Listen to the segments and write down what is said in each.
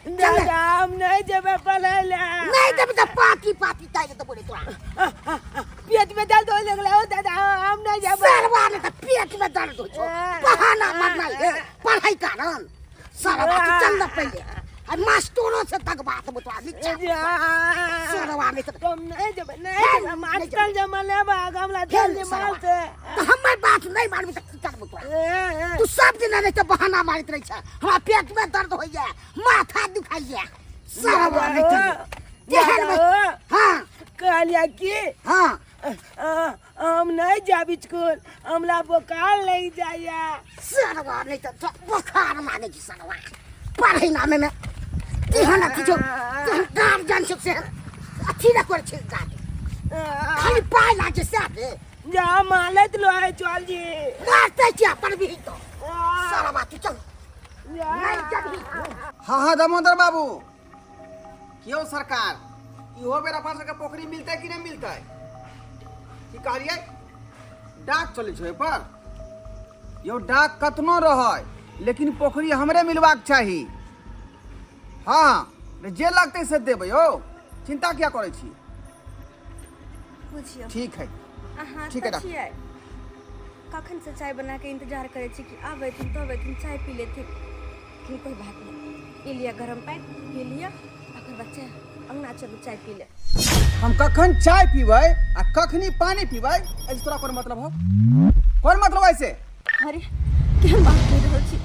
चल। दादा हम नहीं जेबै पढ़ै लए। नहीं देबै तऽ पाती पाती ताकि देबो रे तोरा। पेट में दर्द होए लगलै ओ दादा, हम नहीं जेबै। सरवा ने तऽ पेट में दर्द होइ छौ, बहाना मारनाइ है पढ़ाई कारण। सरवा तू चल ना पहिले, आ मास्टरो से तक बात बतवा नीचा। सरवा नहीं तऽ हम नहीं जेबै, नहीं जेबै मास्टर जमा लेबै हमरा जल्दी मारते। तऽ हमर बात नहीं मानबी तऽ की करबो तोरा? तू सब दिन नहीं तऽ बहाना मारैत रहै छ, हमरा पेट में दर्द होइया, माथा दुखाइया। सरवा नहीं तऽ केहन हाँ कहलिया की? हाँ। हम नहीं जाब स्कूल, हमरा बोखार लग जाइया। सरवा नहीं तऽ बोखार लागे छै सरवा पढ़ै नामे में। तेहन अथी छौ, तेहन गार्जियन छौ से अथी न करै छै, गार्जियन खाली पाइ लागे छै सएह रे। जा मालैत लो है चल जी। मारते छियै पढ़बही तो सरवा तू चल नहीं जबही। हाँ हाँ दामोदर बाबू, क्यों सरकार इहो बेर अपना सबके पोखरी मिलतै कि नहि मिलतै? की कहलियै? डाक चलै छै ओहिपर? यौ डाक कतनो रहै लेकिन पोखरी हमरे मिलबाक चाही। हाँ जे लगतै से देबै यौ, चिंता किया करै छी? बुझियौ। ठीक है। अहाँ ठीक है, तऽ डॉक्टर। छियै कखन से चाय बना के इंतजार करै छी कि आबैथिन तब अयथिन चाय पी लेथिन, लेकिन कोई बात नहीं, पी लिअ गरम पानि पी लिअ, ओकर बाद चाय अंगना चलू चाय पी ले। हम कखन चाय पीबै आ कखनी पानी पीबै एहिसँ तोरा कोन मतलब हो? कोन मतलब ऐसे? अरे केहन बात कहि रहल छी,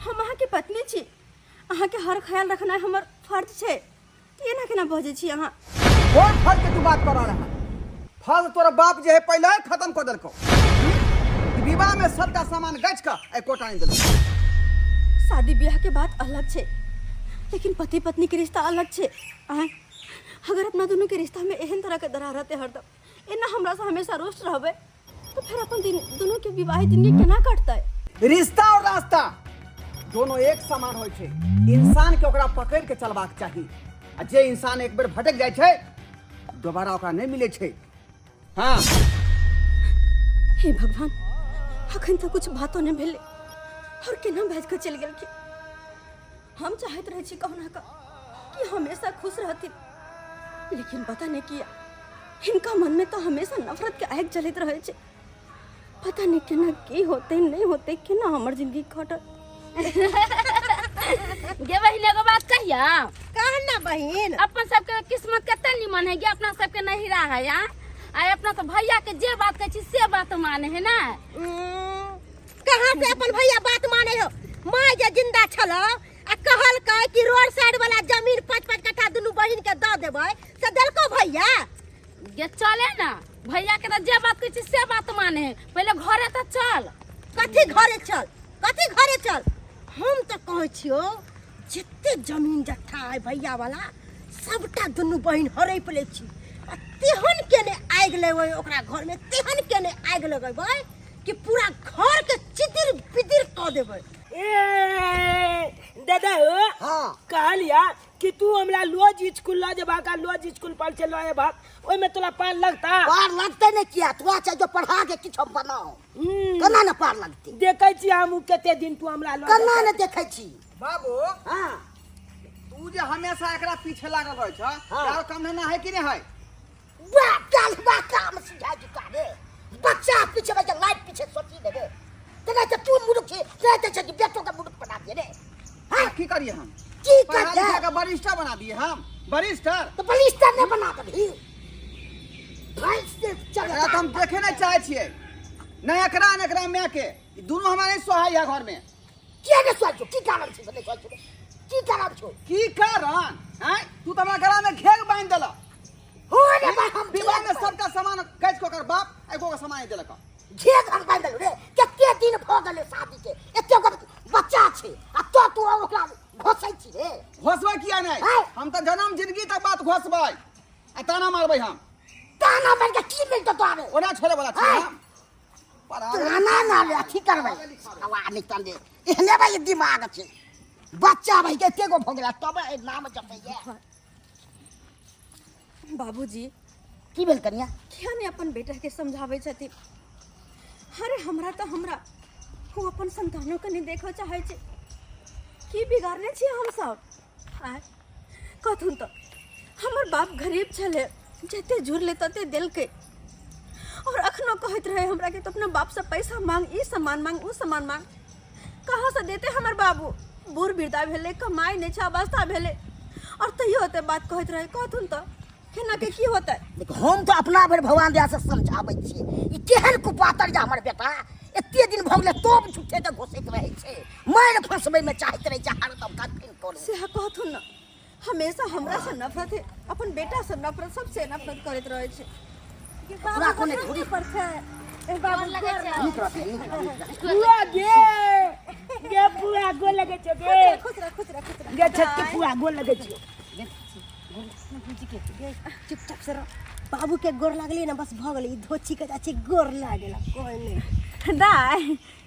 हम अहाँके पत्नी छी, अहाँके हर ख्याल रखनाइ हमर फर्ज छै, केना केना बजै छी अहाँ? कोन फर्ज के तू बात कर रहल है? फर्ज तोरा बाप जे है पहले ही खत्म कर देलको। विवाह में सबटा सामान गच के एकोटा नहीं देलको। शादी ब्याह के बात अलग छै लेकिन पति पत्नी के रिश्ता अलग छै। आँय अगर अपना दोनों के रिश्ता में एहन तरह के दरार रहते हरदम, एना हमरा से हमेशा रुष्ट रहबै तो फिर अपन दिन दोनों के विवाहित जिंदगी केना कटतै? रिश्ता और रास्ता दोनों एक समान होइ छै, इंसान के ओकरा पकड़ के चलबाक चाही, आ जे इंसान एक बेर भटक जाइ छै दोबारा ओकरा नहीं मिले छै। हाँ। हे भगवान, अखन तक कुछ बातो नहीं भेलै और केना बाजि कऽ चलि गेलखिन। हम चाहैत रहै छी कहुना कऽ कि हमेशा खुश रहथिन, लेकिन पता नहीं किया हिनका मन में तो हमेशा नफरत के आगि जलैत रहै छै। पता नहीं केना की होतै नहीं होतै, केना हमर जिंदगी कटत। गे बहिन एगो बात कहिया? कह ना बहिन। अपन सबके किस्मत कते निमन है गे, अपना सबके नहिरा है या आ अपना तो भैया के जे बात कहै छी से बात माने है ना। कहाँ से अपन भैया बात माने हो? माय जे जिंदा छल आ कहलकै कि रोड साइड वाला जमीन 5-5 कट्ठा दुनू बहिन के दऽ देबै, से देलको भैया? गे चले ना, भैया के तो जे बात कहै छी से बात माने है, पहिले घरे तो चल। कथी घरे चल, कथी घरे चल? हम तो कहै छियो जते जमीन जत्था है भैया वाला सबटा दुनू बहिन हड़प लै छी, आ तेहन केने आगि लगेबै ओकरा घर में, तेहन केने आगि लगेबै कि पूरा घर के चितिर बितिर कऽ देबै। ए दादा हो। हाँ। कहलिया कि तू हमरा रोज स्कूल लऽ जेबाक आ रोज स्कूल पर से लऽ एबाक, ओहिमे तोरा पार लगता? पार लगते नहीं किया, तोरा चाहे जो पढ़ा के किछो बनाओ। केना ने पार लगते? देखै छी हम उ कते दिन तू हमरा लऽ केना जेतै। ने देखै छी? बाबू। हाँ। तू जे हमेशा एकरा पीछे लागल रहै छ, हाँ। यार काम धंधा है कि नहीं है? वाह, काल वाह काम सिखा चुका रे। बच्चा पीछे बच्चा लाइफ पीछे सोची दे रे। तेना तो तू मूर्ख छी, तेना तो छै कि बेटो के मूर्ख बना दिए रे। हाँ, की करिए हम? की पढ़ा करिए? लिखा के बरिस्टर बना दिए हम। बरिस्टर? तो बरिस्टर नहीं बना दबही। भैंस से चले एकरा तो हम देखे नहीं चाहे छिए। नहीं एकरा नहीं एकरा माय के। ई दोनों हमारे सोहाई है घर में। किया नहीं सोहाई छौ? की कारण छै से नहीं सोहाई छौ? की कारण छौ? की कारण? हैं? तू तो हमरा गला में घेर बांध देला। हो रे भाई, हम विवाह में घेर सबटा सामान गैज को कर बाप एगो के सामान देलक। घेर हम बांध देलौ रे। कते दिन भ गेलै शादी के, एते गो बच्चा छै आ तो तू ओकरा घोसै छी रे। घोसबै किया नहीं? हैं? हम तो जन्म जिंदगी तक बात घोसबै आ ताना मारबै हम। ताना मार के की मिलतौ तोरा रे? ओना छोड़े वाला छी हैं? हम। ताना मारबै अथी करबै। हवा निकल दे। एहने भाई दिमाग छै। बच्चा भाई के एते गो भ गेला तब ए नाम जपैया। बाबूजी। की भेल कनिया? किया नहीं अपन बेटा के समझाबै छथिन? अरे हमरा तो हमरा ओ अपन संतानों के नहीं देखो चाहे छै। की बिगाड़ने छियै हम सब? आय कहथुन तऽ हमर बाप गरीब छलै, जते जुड़लै तते देलकै। और अखनो कहैत रहे हमरा के तो अपना बाप से पैसा मांग, ई सामान मांग, ऊ सामान मांग। कहाँ से देते हमर बाबू? बूढ़ वृद्धा भेलै, कमाइ नहि छै, अवस्था भेलै, और तैयो एते बात कहैत रहे। कहथुन तऽ केना के की होतै? देख, हम तऽ अपना भरि भगवान दया से समझाबै छियै, ई केहन कुपातर जे हमर बेटा एते दिन भऽ गेलै तब झूठे के घुसैत रहै छै, मारि फंसबै मे चाहैत रहै छै हरदम, कखन करू। सएह कहथुन ने, हमेशा हमरा से नफरत है, अपन बेटा से नफरत, सबसे नफरत करैत रहै छै। पूरा कोने थोड़ी पर छै ए बाबू, लगै छै। नीक रहतै, नीक रहतै, नीक रहतै। बुआ गे, गे बुआ गोर लगै छौ गे। खुश रह, खुश रह, खुश रह। गे छत्ती बुआ गोर लगै छौ। चुपचाप से रह। बाबू के गोर लागली ना, बस भऽ गेलै। ई धोची के जाइ छै गोर लागेला कोई नहीं। दाय,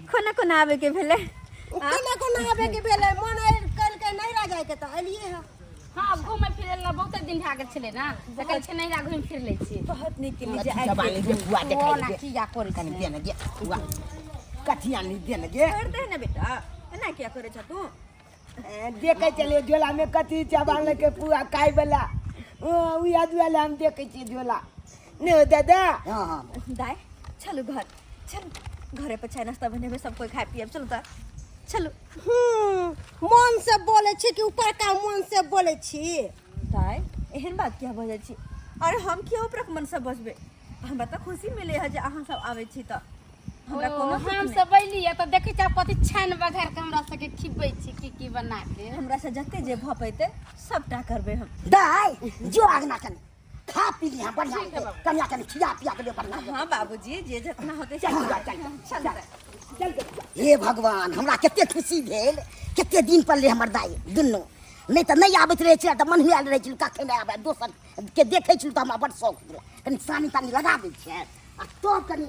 कोना कोना आबे के भेलै? कोना कोना आबे के भेलै? मन कल के नहीं रह जाए के तऽ एलिए है। हाँ, घूमे फिरे ला बहुत दिन भए गेल छलै ना, तऽ कहै छै नैहरा घुमि फिर लै छी। बहुत नीक केली जे कथी आबि जबान गेली। गे बुआ देखै ओ ना गे। किया करै कनि छै? दे ने गे बुआ, कथी आनली दे ने गे। छोड़ि दे ने बेटा, एना किया करै छ तू? देखै छलियै झोला में कथी चबान लगे पुआ खाय वाला, उहे दुआरे हम देखै छियै झोला ने हो दादा। हाँ हाँ। दाय, चलू घर चलू, घरे पर चाय नाश्ता बनेबै, सब कोई खाय पियब। चलू तऽ चलू। मन से बोलै छी कि ऊपर का मन से बोलै छी? दाय, एहन बात किया बजै छी? अरे हम किया ऊपरक मन से बजबै? हमरा तऽ खुशी मिलै है जे अहाँ सब आबै छी, तऽ हमरा कोनो दुख हम नहि। सब अयलियै तऽ देखै छियै कथी छानि बघारि कऽ हमरा सबके खिबै छी, की की बना के। हमरा से जते जे भऽ पेतै सबटा करबै हम। दाय, जो आगना कनी खा पी ली, हम बढ़िया से कनिया कनी खिया पिया के बढ़िया से। हाँ बाबूजी, जे जितना होतै चल से चल चल चल चल। हे भगवान, हमरा कते खुशी भेल, कते दिन पर ले हमर दाई दुनू, नहि तऽ नहि आबैत रहै छलै तऽ मन आयल रहै छलै कखन आबै। दोसर के देखै छलहुँ तऽ हमरा बड़ शौक भेल। कनि सानी तानी लगा दै छियै आ तब कनि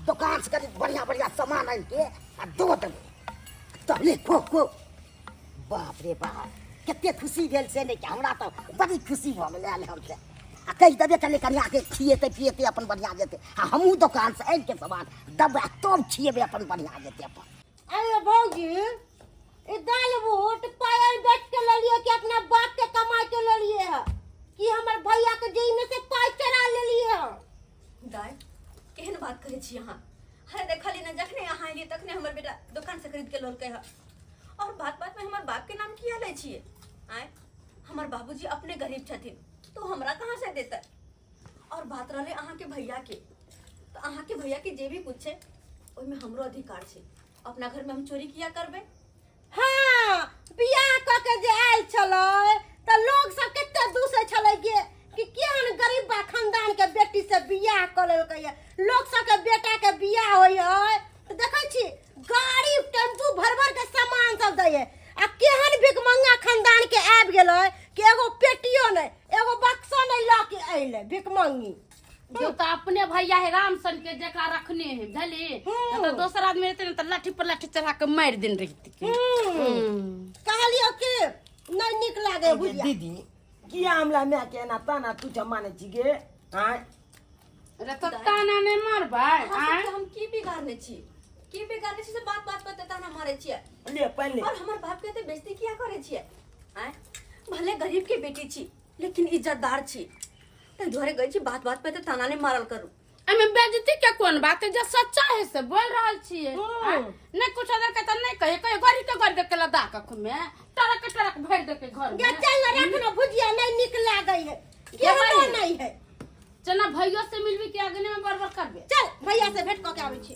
दोकान से कनि बढ़िया बढ़िया सामान आनि के आ दऽ देबै तब ले खो खो। बाप रे बाप, कते खुशी भेल से नहि, हमरा तऽ बड़ी खुशी भऽ गेल। आयल हम से आ कहि देबे कनि कनियाके खिएतै पिएतै अपन बढ़िआँ जेतै, आ हमहूँ दोकानसँ आनि के सामान देबै आ तब खिएबै अपन बढ़िआँ जेतै अपन। अरे भौजी, ई दाल बूट पायल बेच के लेलिए कि अपना बाप के कमा के लेलिए है, कि हमर भैया के जेब में से पाई चुरा लेलिए है? दाय, केहन बात करै छी अहाँ? अरे देखली ने, जखने अहाँ एलियै तखने हमर बेटा दोकान से खरीद के लौलकै है, और बात बात में हमर बाप के नाम किया लै छियै? आँय, हमर बाबूजी अपने गरीब छथिन तो हमरा कहाँ से देतै? और बात रहलै अहाँके भैया के, तऽ अहाँके भैया के जे भी कुछ छै ओहिमे हमरो अधिकार छै। अपना घर में हम चोरी किया करबै? हाँ, बियाह कऽ के जे आयल छलै तऽ लोग सब कते दूसै छलै गे कि केहन गरीब बा खानदान के बेटी से बियाह कऽ लेलकै। लोग सबके बेटा के बियाह होइ है तऽ देखै छी गाड़ी टेम्पू भर भर के सामान सब दै है, आ केहन भिखमंगा खानदान के आबि गेलै कि एगो पेटियो नहि, एगो बक्सो नहि लऽ के अयलै भिखमंगी। जो तो अपने भैया है राम सन के जेकरा रखने है बुझली, तो दोसर आदमी रहते ना तो लाठी पर लाठी चढ़ा के मार दिन रहती। कहलियो कि नहीं निक लागे भुजिया। दीदी, किया हमरा माय के एना ताना तू मानै छी गे? आँय। अरे तो ताना नहीं मारबै? अहाँ आँय सबके हम की बिगाड़ने छी, की बिगाड़ने छी से बात बात पर ताना मारै छियै? ले पहिले। और हमर बाप के एते बेइज्जती किया करै छियै? आँय, भले गरीब के बेटी छी लेकिन इज्जतदार छी, ताहि दुआरे कहै छी बात बात पर एते ताना नहि मारल करू। एहिमे बेइज्जती के कोन बात है? जे सच्चा है से बोल रहल छियै। आँय? नहीं कुछ अदर के तऽ नहीं कहे, कहे गरी के गरी देके लदा के खुमे टरक टरक भरि देके घर गे में। चल ना, रख ना भुजिया, नहीं निक लागे है, केहनो नहीं है। चना भैयो से मिलबी के अगने में बड़बड़ करबे? चल भैया से भेंट कऽ के आबै छी।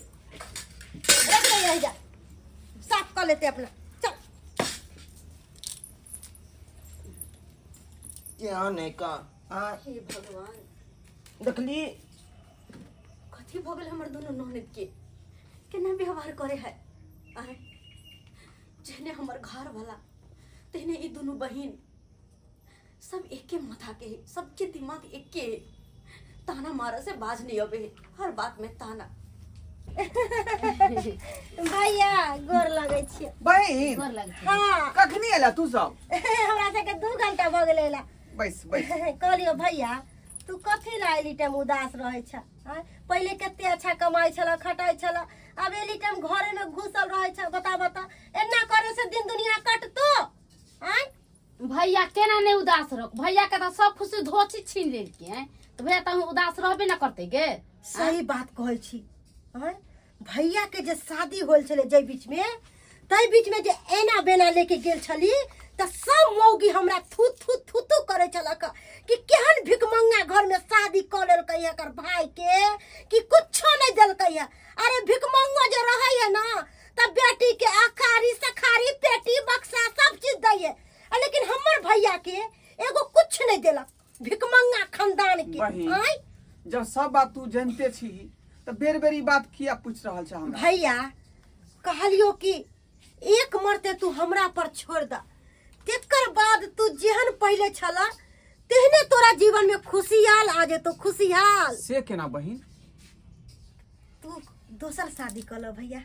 रख दे यही, जा साफ कऽ लेते अपना, चल। क्या नहीं का? हाँ। हे भगवान, देखली कथी भऽ गेल हमर दुनू ननद के? केना व्यवहार करे है? आँय, जेहने हमर घर वाला तेहने ई दुनू बहिन, सब एके माथा के है, सबके दिमाग एके है। ताना मारे से बाज नहीं अबे है, हर बात में ताना। भैया, गोर लगै छियै। बहिन। गोर लगै। हाँ। कखनी एला तू सब? हमरा सबके 2 घंटा भऽ गेलै एला। बैस बैस। कहलियो भैया, तू कथी ला एली टाइम उदास रहै छ? आँय? पहिले कते अच्छा कमाइ छल, खटाइ छल, आब एली टाइम घरे में घुसल रहै छ। बता बता, एना करे से दिन दुनिया कटतो? आँय। भैया केना नहीं उदास रह भैया के तो सब खुशी धोची छीन लेलके हैं तो भैया तो उदास रहबे ना करते गे। सही बात कहै छी। आँय, भैया के जे शादी होल छलै जाहि बीच में, ताहि बीच में जे एना बेना लेके गेल छली तऽ सब मौगी हमरा थू थू थू थू करै छलक कि केहन भिखमंगा घर में शादी कऽ लेलकै एकर भाई के, कि कुछो नहीं देलकै है। अरे भिखमंगो जे रहै है ना तऽ बेटी के अखारी सखारी पेटी बक्सा सब चीज दै है, लेकिन हमर भैया के एगो कुछ नहीं देलक भिखमंगा खानदान के। बहिन। आँय जब सब बात तू जानते छी तऽ बेर बेर ई बात किया पूछ रहल छ हमरा? भैया कहलियो कि एक मरते तू हमरा पर छोड़ द, तेकर बाद तू जेहन पहले छला तेहने तोरा जीवन में खुशियाल आ जेतो, खुशियाल। से केना बहिन? तू दोसर शादी कर ल भैया।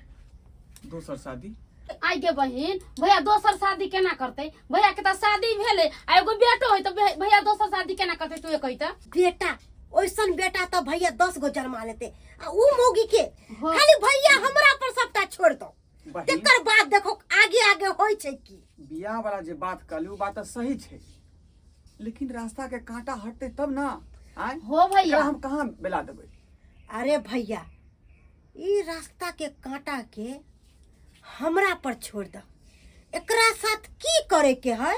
दोसर शादी? आई गे बहिन, भैया दोसर शादी केना करते? भैया के तऽ शादी भेले आ एगो बेटो है, तऽ भैया दोसर शादी केना करते तू कही तऽ? बेटा ओइसन बेटा तऽ भैया 10 गो जन्मा लेते, आ उ मौगी के खाली भैया हमरा पर सबटा छोड़ दो, बहिन। तेकर बाद देखो आगे आगे होय छै की। बियाह वाला जे बात कहली उ बात तऽ सही छै, लेकिन रास्ता के कांटा हटते तब ना। आय हो भैया। एकरा हम कहाँ बेला देबै? अरे भैया ई रास्ता के कांटा के हमरा पर छोड़ द, एकरा साथ की करे के है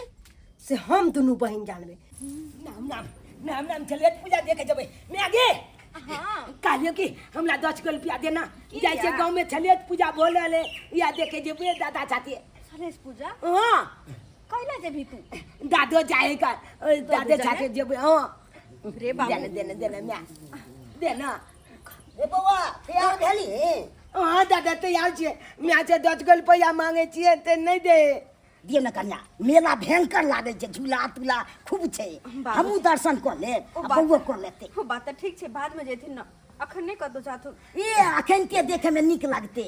से हम दुनू बहिन जानबे। नाम नाम नाम नाम चलिए पूजा देखे जबे मैं आगे। हाँ। कहलियो कि हमरा 10 गो रुपया देना, जाइ छै गाँव में चलिए पूजा बोल रहले, या देखे जेबे दादा चाची। सलेश पूजा? हाँ। कैला जेबही तू? दादो जाएगा, दादो जाए? चाचे जेबे। हाँ। रे बाबू। देना देना देना मैं देना। रे बौआ तैयार भेली? हाँ दादा तैयार छियै, मैं से 10 गो रुपया मांगे छियै ते नहीं दे। दियौ ने कन्या, मेला भयंकर लागै छै, झूला तूला खूब छै, बाबू। हमहूँ दर्शन कऽ लेब ओ आ बात- बौओ कऽ लेतै। ओ बात तऽ ठीक छै, बाद में जेथिन न, अखन नहि कतौ जाथुन। ए अखन के देखे में नीक लगते।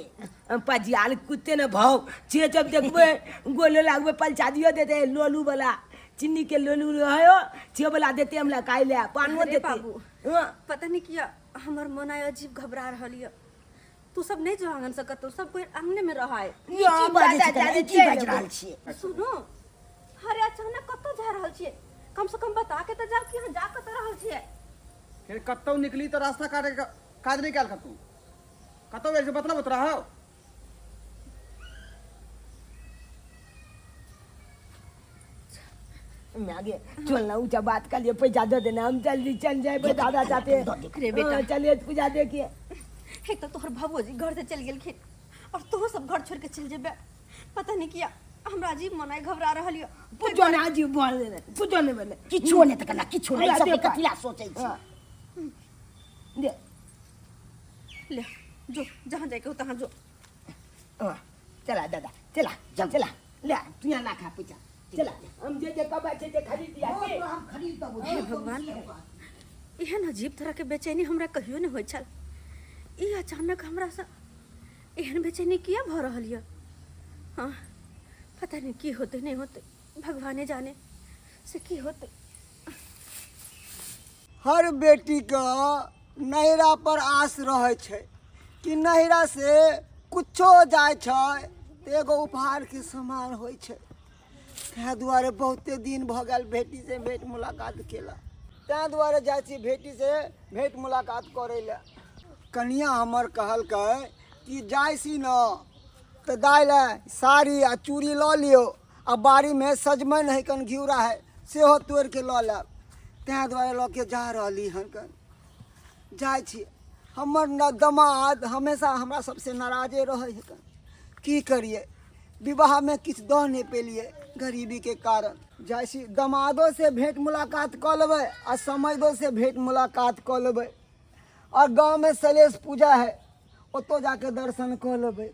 पजियाल कुत्ते ने भाव छे, जब देखबे गोलो लागबे पलचादियो देते, लोलू वाला चीनी के लोलू रहे छे वाला देते हमरा खाइ ले, पानो अरे देते। बाबू। हाँ। पता नहीं किया हमर मन आय अजीब घबरा रहल यऽ। तू सब नहीं जो आंगन से कतौ, सब कोई आंगने में रहा है। ई की बाजै छै कन्या, ई की बाजि रहल छियै? सुनो, अरे अचानक कतौ जा रहल छियै? कम से कम बता के तऽ जाओ कि अहाँ जा कतौ रहल छियै। फिर कतौ निकली तऽ रास्ता काटे के काज नहीं कयल तू, कतौ जाइ छै मतलब तोरा हौ? मैं आगे चल ना ऊंचा बात कर लिए, पैसा दे देना, हम जल्दी चल जाए दादा चाहते। रे बेटा। हाँ, चलिए पूजा देखिए। एक तो तोहर बाबूजी घर से चल गेलखिन और तोहू सब घर छोड़ के चल जेबे, पता नहीं किया हमरा अजीब मन आइ घबरा रहल यऽ। पूजो ने अजीब बोल देने, पूजो ने बोले। किछो नहि तऽ कन्या, किछो नहि, हमरा सब दे पाइ। कथिला सोचै छी? हाँ। दे। ले जो जहाँ जाके हो तहाँ जो। हाँ, चला दादा, चला, चल। चला, ले तू यहाँ ना खा पैसा, चला हम जे जे कबा छै जे खरीद दिया के। हम खरीद देबो। हे भगवान, एहन अजीब तरह के बेचैनी हमरा कहियो नहि होइत छल, ई अचानक हमरा से एहन बेचैनी किया भऽ रहल यऽ? हाँ पता नहीं की होतै नहीं होतै, भगवाने जाने से की होतै। हर बेटी के नैहरा पर आस रहै छै कि नैहरा से कुछो जाइ छै तऽ एगो उपहार के समान होइ छै, ताहि दुआरे बहुते दिन भऽ गेल बेटी से भेंट मुलाकात केला, ताहि दुआरे जाइ छी बेटी से भेंट मुलाकात करै लए। कनिया हमर कहलकै कि जाइ छी न तऽ दाइ लए साड़ी आ चूड़ी लऽ लियौ, आ बाड़ीमे सजमनि है कन घिउरा है सेहो तोड़िके लऽ लेब, ताहि दुआरे लऽ के जा रहली हन। कन जाइ छी, हमर न दमाद हमेशा हमरा सबसे नाराजे रहै है, कन की करियै, विवाहमे किछु दऽ नहि पेलियै गरीबीके कारण। जाइ छी दमादो से भेंट मुलाकात कऽ लेबै आ समैदो से भेंट मुलाकात कऽ लेबै, और गाँवमे सलेश पूजा है ओतौ जाके दर्शन कऽ लेबै।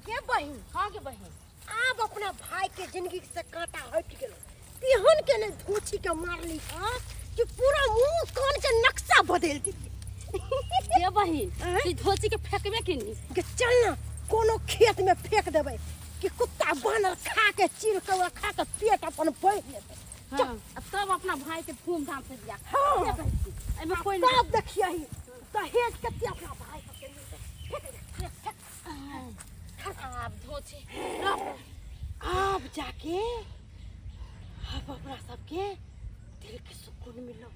के बहिन? हाँ के बहिन। आब अपना भाई के जिंदगी से कांटा हटि गेलो, तेहन के ने धोछी के मारली हँ कि पूरा मुंह कान के नक्शा बदल दिली। के बहिन, आँय? ई धोची के फेंकबे कि नी? के चल ना कोनो खेत में फेंक देबै कि कुत्ता बानर खा के चीर के ओकरा खा के पेट अपन भरि लेतै। हाँ, अब तब अपना भाई के धूमधाम से बियाह। हाँ। के कहै छी? एहिमे कोई नहीं। तब देखियही दहेज कते अपना भाई सबके मिलतै। फेंक दे, फेंक, फेंक। आब धोची। आब जाके अब अपना सबके दिल के सुकून मिलो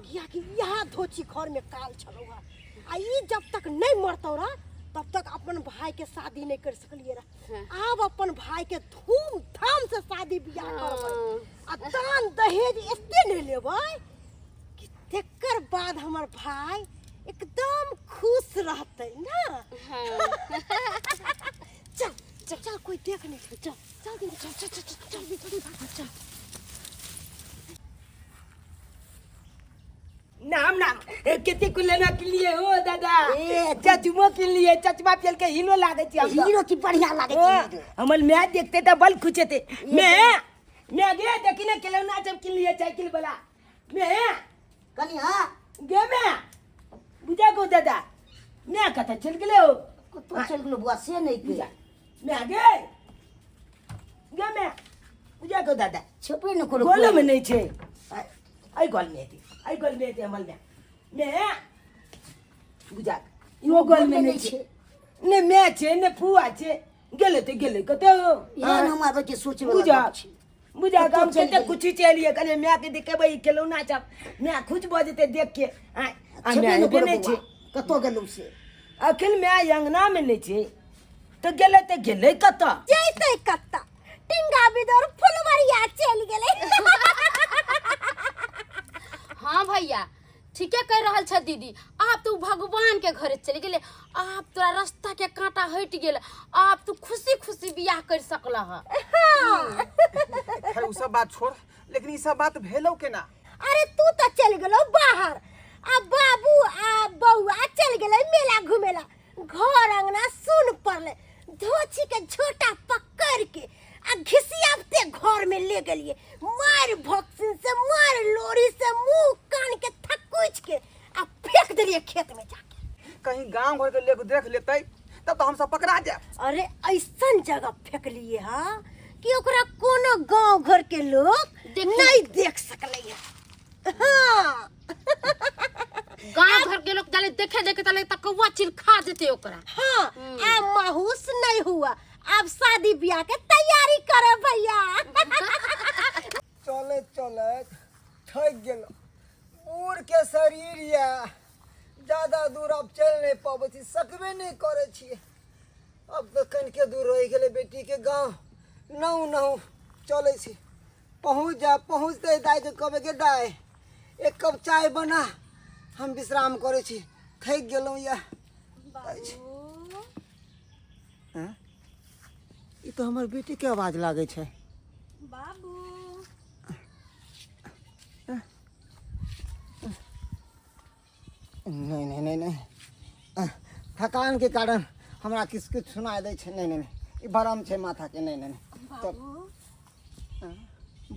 कियाकि यहाँ धोची घर में काल छलो हा आ ई जब तक नहीं मरतौ रहा तब तक अपन भाई के शादी नहीं कर सकलिए रहा। आब अपन भाई के धूमधाम से शादी बियाह करबै आ दान दहेज एते नहीं लेबै कि तेकर बाद हमर भाई एकदम खुश रहतै ना। चल चल चल, कोई देख नहीं छै, चल चल दीदी, चल चल चल चल चल चल चल चल। नाम नाम ए, कते कुलेना के लिए हो दादा? चचुमो के लिए चचमा पेल के हीरो लागे छी हम। हीरो की बढ़िया लागे ओ, छै हीरो। हमर my देखते त बल खुचेते। मैं गे देखी ने खेलौना सब किन लिए साइकिल वाला। मैं कनी हां गे मैं बुझा गो दादा मैं कत चल गेले हो? कतौ चल गेलो बुआ से नहीं के। बुझा मैं गे गे मैं बुझा गो दादा छेपे न करो। गोलो में नहीं छे, आई गोल में हेतै, आई गोल में हेतै हमर my. मैं बुझा इहो गोल में नहीं छे, ने मैं छे ने फुआ छे, गेले ते गेले कतौ। एहन हम आबै के सोचे वाला बुझा गप छै। बुझा कतौ हम चलि कते गेलै। खुशी चलिए कने my के देखेबै खेलौना सब my खुश भऽ जेतै देख के। आय आ छेबे my न हेबे करो नहि बौआ, छै। कतौ गेलौ से? अखन my अंगना में नहि छै तऽ गेलै तऽ गेलै कतऽ? जैतै कत्ता, टिंगा बिदोर फुलवरिया चलि गेलै। हाँ भैया ठीके कह रहल छ दीदी, आब तू भगवान के घरे चलि गेले, आब तोरा रास्ता के कांटा हटि गेल, आब तू खुशी खुशी बियाह कर सकल ह। खैर उ सब बात छोड़, लेकिन ई सब बात भेलो केना? अरे तू तो चल गेलो बाहर आ बाबू आ बौआ चल गेलै मेला घुमेला, घर अंगना सुन पड़ले, धोछी के झोटा पकड़ के आ घिसियाबते घर में ले गेलिए, मार भक्सिन से मार लोरी से मुंह कान के थकुच के आ फेंक देलिए खेत में जाके। कहीं गांव घर के लोग देख लेतै तब तो हम सब पकड़ा जाए। अरे ऐसन जगह फेंकलिए हा कि ओकरा कोनो गांव घर के लोग नहीं देख सकले है। हाँ गांव घर के लोग जाले देखे देखे तले तक कौआ चिल खा जेते ओकरा। हाँ आ माहूस नहीं हुआ, अब शादी ब्याह के तैयारी करे भैया। चलैत चलैत थकि गेलहुँ, बूढ़ के शरीर यऽ, ज्यादा दूर आब चलि नहि पबै छी, सकबे नहि करै छियै। अब तऽ कनिके दूर रहि गेलै बेटीके गाँव, नहु नहु चलै छी, पहुँच जायब। पहुँचते दाइके कहबै गे दाइ एक कप चाय बना, हम विश्राम करै छी, थकि गेलहुँ यऽ। हँ? ई तऽ हमर बेटीके आवाज लागै छै। बाबू नहि नहि नहि नहि, थकानके कारण हमरा किछु किछु सुनाइ दै छै। नहि नहि नहि, ई भरम छै माथाके। नहि नहि नहि, तब बाबू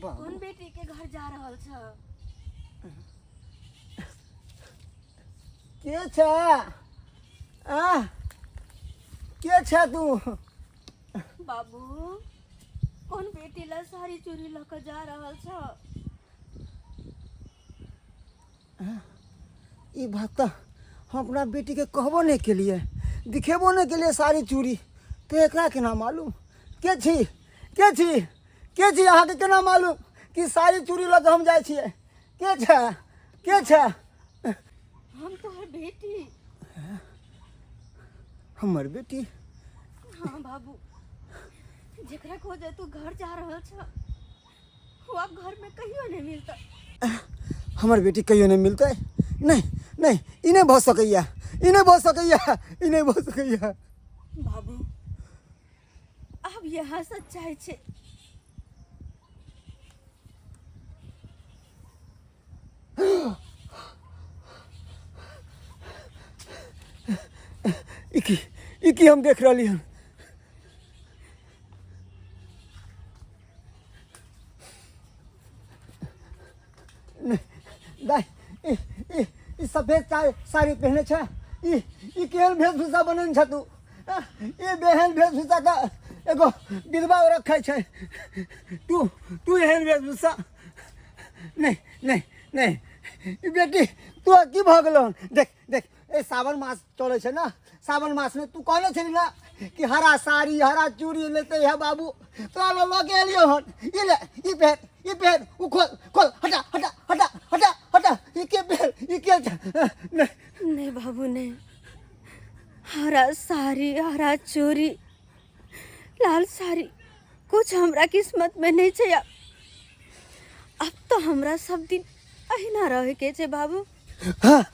बाबू कोन बेटी के घर जा रहल छ? के छै? आ के छै तू? बाबू कोन बेटी ला साड़ी चूड़ी लऽ कऽ जा रहल छ? ई बात तऽ हम अपना बेटीके कहबो नहि केलियै, दिखेबो नहि केलियै साड़ी चूड़ी, तऽ एकरा केना मालूम? के छी, के छी, के छी? अहाँके केना मालूम कि साड़ी चूड़ी लऽ कऽ हम जाइ छियै? के छै, के छै? हम तोहर बेटी। हमर बेटी? हाँ बाबू, जेकरा खोजे तू घर जा रहल छ वो अब घर में कहियो नहीं मिलता। हमर बेटी कहियो नहि मिलतै? नहि नहि, ई नहि भऽ सकैया, ई नहि भऽ सकैया, ई नहि भऽ सकैया। बाबू अब यहाँ सच्चाई छे। ई की, ई की हम देख रहली हन? नहि दाइ, ई ई ई सफेद साड़ी पहिने छै, ई ई केहन वेशभूषा बनेने छ तू? ई बेहन वेशभूषा तऽ एगो विधवा रखै छै, तू तू एहन वेशभूषा नहि नहि नहि। ई बेटी तू की भऽ गेलौ हन? देख देख, ए सावन मास चलै छै ने, सावन मासमे तू कहने छली ने कि हरा साड़ी हरा चूड़ी लेते है बाबू, तोरा लऽ के एलियौ हन, ई ले, ई पहन, ई पहन, उ खोल खोल, हटा हटा हटा हटा हटा, ई के पहन, ई के नहीं। नहीं बाबू नहीं, हरा साड़ी हरा चोरी लाल साड़ी कुछ हमरा किस्मत में नहीं छै। अब तो हमरा सब दिन अहिना रहे के छै बाबू। हाँ,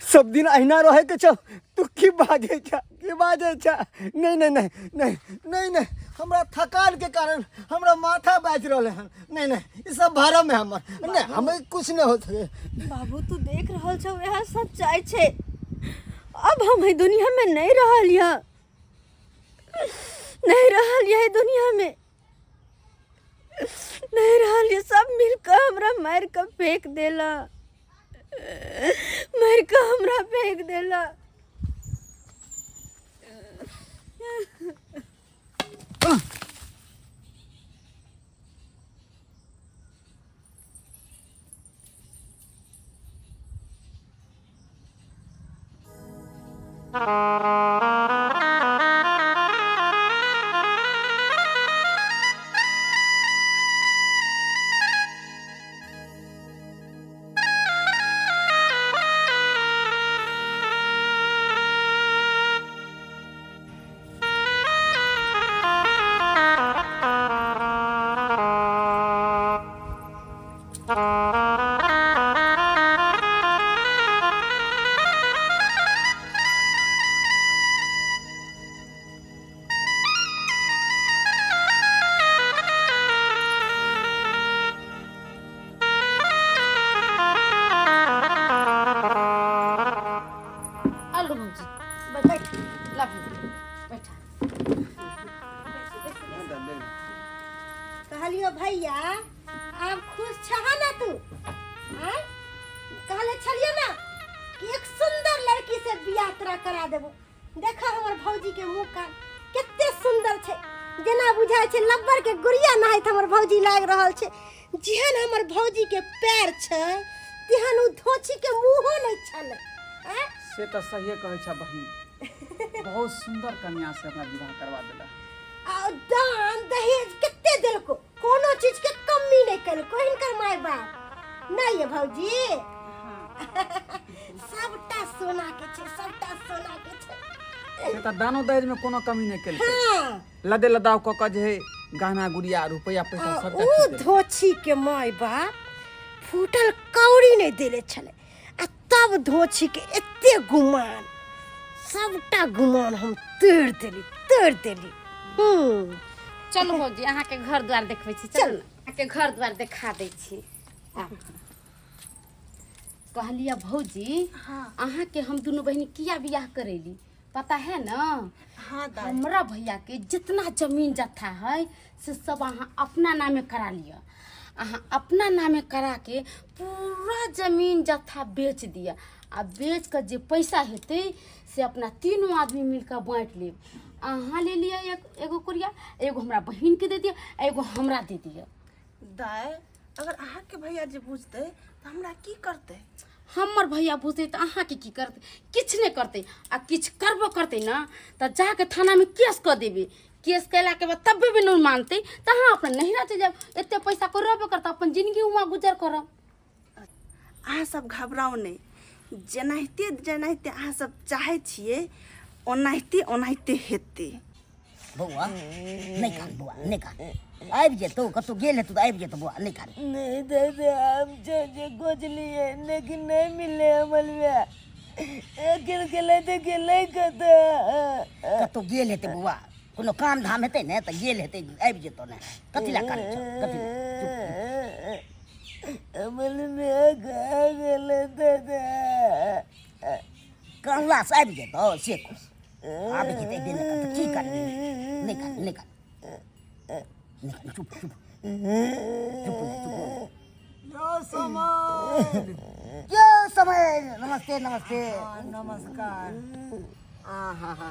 सब दिन अहिना रहे के छौ। तू की बाजै छ, की बाजै छ? नहीं नहीं नहीं नहीं नहीं नहीं, हमरा थकान के कारण हमरा माथा बाजि रहल हन। नहीं नहीं, ई सब भरम है हमर, नहीं हमें कुछ नहीं होत है। बाबू तू देख रहल छौ वएह सच्चाई छै। अब हम एहि दुनिया में नहीं रहल यऽ, नहीं रहल यऽ एहि दुनिया में, नहीं रहल यऽ। सब मिल कऽ हमरा मारि कऽ फेंक देला, मारि कऽ हमरा फेंक देला। अलगू भौजी बैठ, ला भौजी बैठा। कहलियो भैया आब खुश छह ना तू? आँय? कहले छलियो ना कि एक सुंदर लड़की से बियाह तोरा करा देबो। देखा हमर भौजी के मुंह कान कते सुंदर छै, जेना बुझाय छै लब्बर के गुड़िया नहाइत हमर भौजी लागि रहल छै। जेहन हमर भौजी के पैर छै तेहन उ धोछी के मुंहो नहि छलै। आँय? से तऽ सहिए कहै छ बहिन, बहुत सुंदर कन्या से हमरा विवाह करवा देला। आ दान दहेज कते देलको, कोनो चीज के कमी नहीं केलको हिनकर माय बाप। नहीं ये भौजी, सबटा सोना के छै, सबटा सोना के छै। से तऽ दानो दहेज में कोनो कमी नहीं केलकै। हाँ। लदे लदाव कऽ कऽ जे है गहना गुड़िया रुपया पैसा आ सबटा उ चीज देलकै। धोछी के माय बाप फूटल कौड़ी नहीं देले छलै, आ तब धोछी के एते गुमान, सबटा गुमान हम तोड़ देली, तोड़ देली। चलू भौजी अहाँके घर द्वार देखबै छी। चलू ने अहाँके घर द्वार देखा दै छी। आब कहलियै भौजी अहाँके हम दुनू बहिन किया बियाह करेली पता है ना? हाँ दाई। हमरा भैया के जितना जमीन जत्था है से सब अहाँ अपना नामे करा लिअ। अहाँ अपना नामे करा के पूरा जमीन जत्था बेच दिअ, आ बेच कऽ जे पैसा हेतै से अपना तीनू आदमी मिल कऽ बाँटि लेब। अहाँ ले लिअ एगो कुरिया, एगो हमरा बहिन के दे दिअ, एगो हमरा दे दिअ। दाई अगर अहाँके भैया जे बुझतै तऽ हमरा की करतै? हमर भैया बुझतै तऽ अहाँके की करतै? किछु नहि करतै। आ किछु करबो करतै ने तऽ जाके थानामे केस कऽ देबै। केस कयलाके बाद तबे भी नहि मानतै तऽ अहाँ अपना नैहरा चलि जायब। एते पैसा कोइ रहबे करतै, अपन जिंदगी वहाँ गुजर करब। अहाँ सब घबराउ नहि, जेनाहिते जेनाहिते अहाँ सब चाहै छियै ओनाहिते ओनाहिते हेतै। बौआ नहि कान, बौआ नहि कान, आबि जेतौ, कतौ गेल हेतौ तऽ आबि जेतौ बौआ, नहि कान। नहीं दादा, हम जो जो खोजलिए लेकिन नहीं मिले हमलवा। एक गेलै तऽ गेलै कतऽ? कतौ गेल हेतै बौआ, कोनो काम धाम हेतै ने तऽ गेल हेतै, आबि जेतौ ने। कथी लए कानै छौ, कथी लए? चुप, चुप। हमलवा कहाँ गेलै दादा? कानला से आबि जेतौ से खुश आबि जेतै, एबे नहि करतै, की करबी? नहि कान, नहि कान, नहि कान, चुप चुप चुप हो जा, चुप हो जा। यो समय यो समय, नमस्ते नमस्ते। नमस्कार। आ हा हा,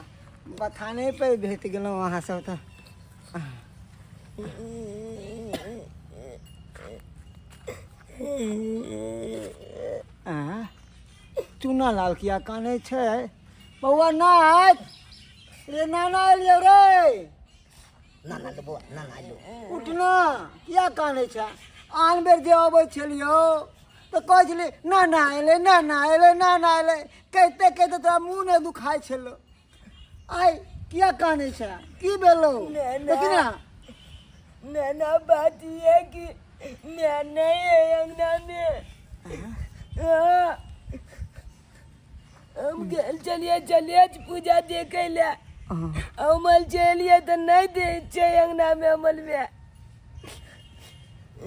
बथाने पर भेट गेलहुँ अहाँ सब तऽ। आ चूना लाल किया कानै छै बौआ? नाच रे नाना एलियौ रे। नाना लो बौआ, नाना लो। उठना, किया कानै छै? आन बेर जे अबै छलियौ तऽ कहै छली ना ना एलै, ना ना एलै, ना ना एलै, कहिते कहिते तोरा मुँह नहि दुखाइ छलौ। आइ किया कानै छै? की भेलौ? देखी ना। ना ना, बात ये है कि मैं नहीं है अंगना में। हाँ, हम गेल चलिए चलिए पूजा देखे ले, अमल चलिए तो नहीं दे छै अंगना में अमल में।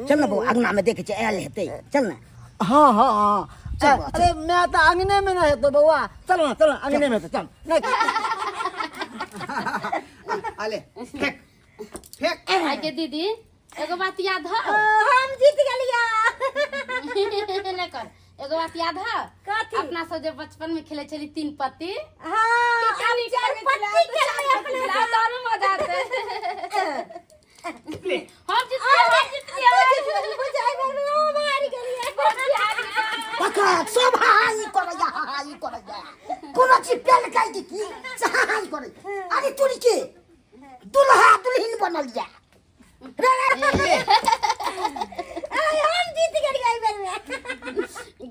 चल ना बौआ, अंगना में देखे छै, आयल हेतै, चल ना। हाँ हाँ हाँ, चल बौआ, अरे मैं तऽ अंगने में ना हेतौ बौआ, चल ना, चल ना, अंगने में हेतौ, चल नहीं। अले फेंक फेंक। आइ के दीदी, एगो बात याद है? हम जीत गेलिया। नहीं कर, एगो बात याद है? कथी? अपना सब जे बचपन में खेले छली तीन पत्ती। हाँ, कितना नीक चार लगै छलै, पत्ती खेलबै अपना सब। आरो मजा आते। हम जीतलियै, हम जीतलियै। बुझाइ भेल, हम हारि गेलियै। देखो, सब हाहाई करैया, हाहाई करैया, कोनो चीज पेलकै कि की से हाहाई करै। अरे तोरी के दुल्हा दुल्हिन बनल जा रे रे। आइ हम जीत गेलियै एहि बेर में।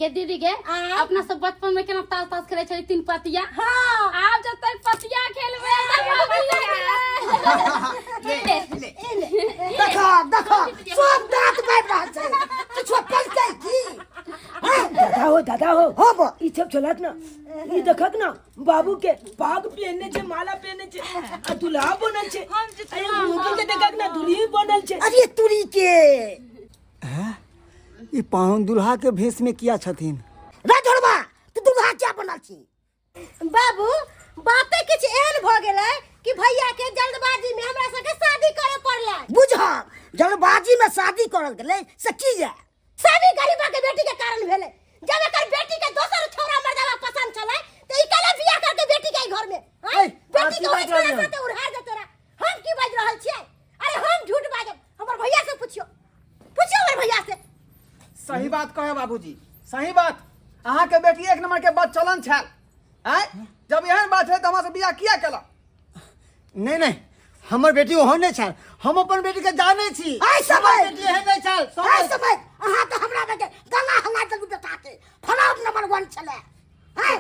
गे दीदी गे, अपना सब बचपन में केना ताश ताश खेले छली तीन पतिया। हाँ। आब जब तक पतिया खेलबै तब पतिया। ले ले। देखो देखो, सब दांत बाबि रहल छै, किछो पेलकै की? हैं? दादा हो, दादा हो। हो बा। ई सब चलत ना, ई देखक ना, बाबू के पाग पहनने छै, माला पहनने छै आ दुल्हा बनल छै। अरे मुगी के देखक ना, दुल्ही बनल छै। अरे तुरी के। ई पाहुन दुल्हा के भेष में किया छथिन? रे झोड़बा, तू दुल्हा क्या बनल छी? बाबू, बाते किछु एहन भऽ गेलै कि भैया के जल्दबाजी में हमरा सबके शादी करे पड़लै। बुझ, जल्दबाजी में शादी करल गेलै से की ये? सभी गरीबा के बेटी के कारण भेलै। जब एकर बेटी के दोसर छौड़ा मर्दावा पसंद छलै तऽ ई कैला बियाह करके बेटी के घर में आँय? ऐ, बेटी के आब की ओहि बाजि छौड़ा रहलियै? साथे उड़हा देतै रहे। हम की बाजि रहल छियै? अरे हम झूठ बाजब? हमर भैया से पुछियो, पुछियो हमर भैया से। सही बात कहे बाबूजी, सही बात। अहाँ के बेटी एक नंबर के बदचलन छल। आँय, जब एहन बात है तऽ हमरा से बियाह किया केलक? नहीं नहीं, हमर बेटी ओहन नहीं छल, हम अपन बेटी के जानै छी। आइ समय। हमर बेटी एहन नहीं छल। आइ समय अहाँ तऽ हमरा बेटे गला हला देलू बेटा के, फलाव नंबर 1 छलै। आँय,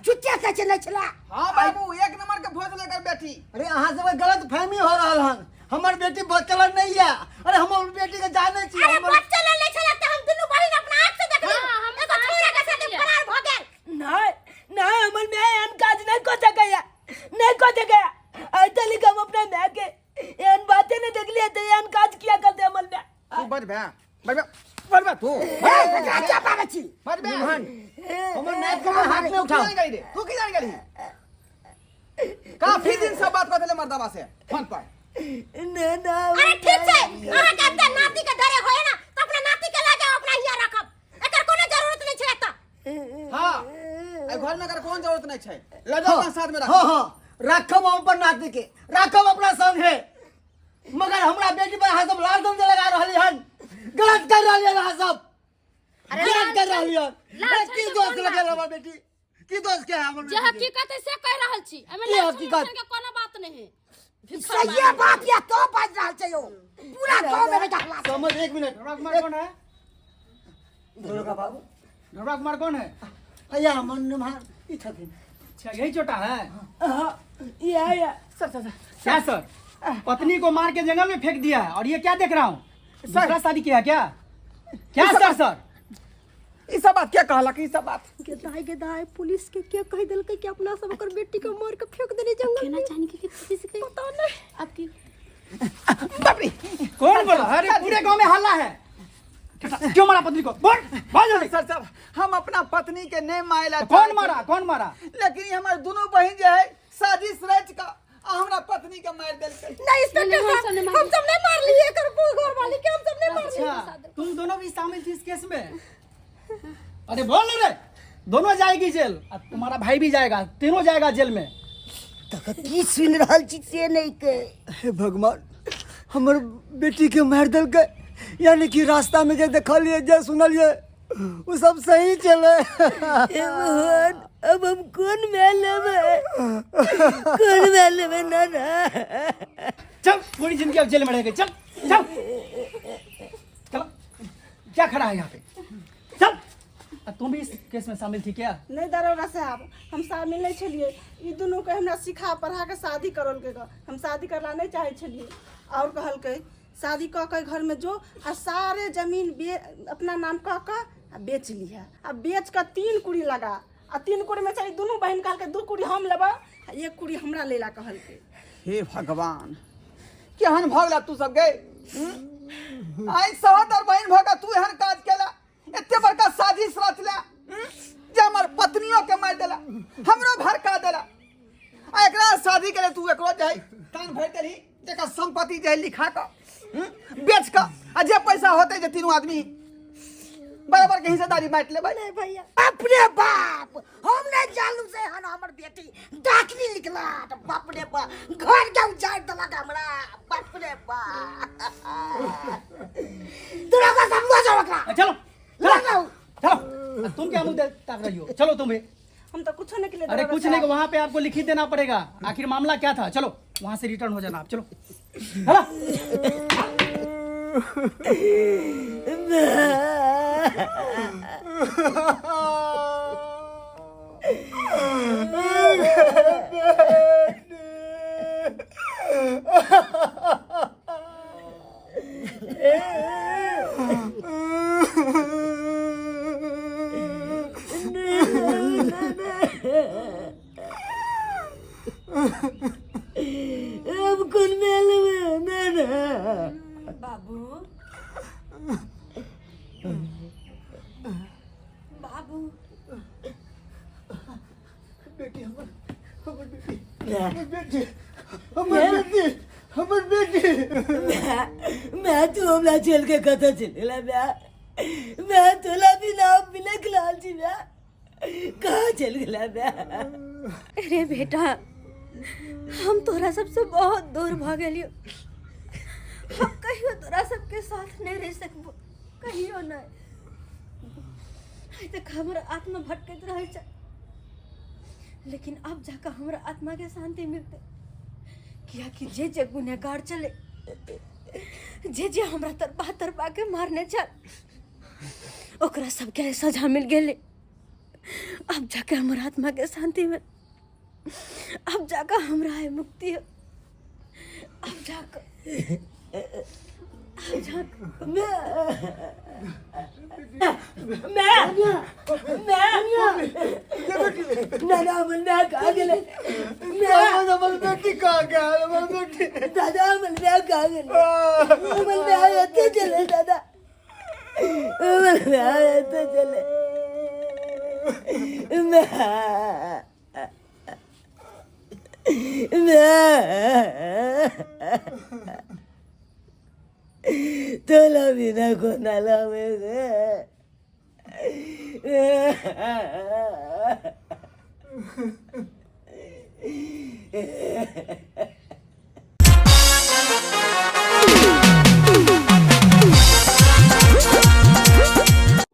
छुट्टे कहै छै नहि छलै। हाँ बाबू, एक नंबर के भोज लेकर बेटी। अरे अहाँ सबके गलत फहमी हो रहल हन, हमर बेटी बचल नहीं है। अरे हम अपन बेटी के जानै छी। अरे हमर बच्चा ले छलै तऽ हम दुनू बहिन अपना आँख से देखलियै। हाँ, हम एगो छौड़ा के साथे देखलियै। फरार भऽ गेल। नहीं नहीं, हमर my एहन काज नहीं कऽ सकैया, नहीं कऽ सकैया। आइ तक हम अपना my के एहन बाते नहीं देखलियै तऽ एहन काज किया करतै हमर my? तू बज बे, बज बे, बज बे तू। हे, बेटा, क्या बात छी? बज बे। हमर नाक के हाथ में तू उठाओ। की जान गेली रे? तू की जान गेली? काफी दिन से बात करते मर्दावा से फोन पर। ना ना। अरे ठीक छै, अहाँ के एते नाती के डरे होय ना तऽ अपना नाती के लऽ जाउ, अपना हियाँ राखब, एकर कोनो जरूरत नहि छै एतऽ। हाँ, एहि घर में एकर कोन जरूरत नहीं छै, लऽ जाओ अपना साथ में राखो। हाँ हाँ, राखब हम अपन नाती के, राखब अपना संगे, मगर हमरा बेटी पर अहाँ सब लाल दम लगा रहली हन, गलत कर रहली हन अहाँ सब, गलत कर रहली हन। लाल ए, की छन दोष कोन लगल बात? हमर बेटी की दोष के है हमर जे बेटी के? हकीकत है से कह रहल छी, एमे की लाल हकीकत? छन के कोनो बात नहीं है। सही बात या तो बाज रहल छै यौ, पूरा गांव में बेटा हल्ला छै। समझ, एक मिनट। ढोरा कुमार कौन है? दरोगा बाबू। ढोरा कुमार कौन है? अया हमर निम्हार ई छथिन। अच्छा, यही छोटा है? हाँ, या सर सर सर। क्या सर, पत्नी को मार के जंगल में फेंक दिया है और ये क्या देख रहा हूँ, दूसरा शादी किया क्या? क्या सर? सर ई सब बात क्या कहलक? ई सब बात गे दाई, गे दाई, पुलिस के के कहि देलकै कि अपना सब ओकर बेटी के मार के फेंक देने जंगल केना में। जानी के पुलिस के? पता नहीं। अब की बाप रे। कौन बोला? अरे पूरे गांव में हल्ला है, क्यों मारा पत्नी को? बोल बोल जल्दी। सर सर, हम अपना पत्नी के नहीं मारला। तो कौन मारा, कौन मारा? लेकिन ई हमर दोनों बहिन जे है साजिश रच का आ हमरा पत्नी के मार देलकै। नहीं इंस्पेक्टर नहीं, हम साहब, सब नहीं हम सब नहीं मार लिए एकर घर वाली के, हम सब नहीं मार लिए। अच्छा, तुम दोनों भी शामिल थी इस केस में? अरे बोल रे, दोनों जाएगी जेल और तुम्हारा भाई भी जाएगा, तीनों जाएगा जेल में। तखन की सुनि रहल छी से नहि के? हे भगवान, हमर बेटी के मारि देलकै, यानी कि रास्ता में जे देखलियै जे सुनलियै ओ सब सही छलै। हे भगवान, अब हम कोन my लेबै, कोन my लेबै? ना ना। चल, पूरी जिंदगी अब जेल में रहेगी। चल चल चलो। क्या खड़ा है यहाँ पे चल आ, तुम भी इस केस में शामिल थी क्या नहि दरोगा साहब हम शामिल नहि छलियै ई दुनूके हमरा सिखा पढ़ा कऽ शादी करौलकै गऽ हम शादी करला नहि चाहै छलियै आओर कहलकै शादी कऽ के घरमे जो आ सारे जमीन बे अपना नाम कऽ कऽ आ बेच लिहऽ आ बेच कऽ तीन कुड़ी लगा आ तीन कुड़ीमे से ई दुनू बहिन कहलकै दू कुड़ी हम लेबै आ एक कुड़ी हमरा लै ला कहलकै हे भगवान केहन भऽ गेला तू सब गे आइ सहोदर बहिन भऽ कऽ तू एहन काज केला एते बड़का साजिश रचला जे हमर पत्नियों के मारि देला हमरो भड़का देला आ एकरा शादी के तू एकरो जे है कान भरि देलही जेकर संपत्ति जे है लिखा कऽ बेच कऽ आ जे पैसा होतै जे तीनू आदमी बराबर के हिस्सेदारी बांटि लेबै नहीं भैया बाप रे बाप हम नहीं जानलू से हन हमर बेटी डाकनी निकला त बाप रे बाप घर के उजाड़ देलक हमरा बाप रे बाप तोरा का सब लऽ जाओ एकरा चलो लऽ जाओ चलो आ, तुम क्या मुंह ताक रही हो चलो तुम भी हम तो कुछो नहीं के लिए अरे कुछ नहीं वहाँ पे आपको लिखित देना पड़ेगा आखिर मामला क्या था चलो वहाँ से रिटर्न हो जाना आप चलो चलो अब कोन मेल में ना बाबू बाबू बेटी हमर हमर बेटी हमर बेटी हमर बेटी हमर बेटी मैं तू हमरा चल के कतऽ चलि गेला मैं मैं तोला बिना बिलख लाल छी मैं कहाँ चल गेला मैं अरे बेटा हम तोरा सबसे बहुत दूर भऽ गेलियो हम कहियो तोरा सबके साथ नहीं रह सकबो कहियो नहीं आइ तक हमर आत्मा भटकैत रहै छै लेकिन अब जाकर हमरा आत्मा के शांति मिलते कियाकि जे जे गुनहगार चले जे जे हमरा तरपा तरपा के मारने छल ओकरा सबके सजा मिल गेलै अब जाके हमर आत्मा के शांति मिल अब जाकर हमरा है मुक्ति अब जाकर अब जाकर मैं मैं ना ना हमर माय कहाँ गेलै मैं हमर बेटी कहाँ गेल हमर बेटी दादा हमर माय कहाँ गेलै हमर माय एते चले दादा हमर माय एते चले मैं मैं तोला बिना कोणाला गे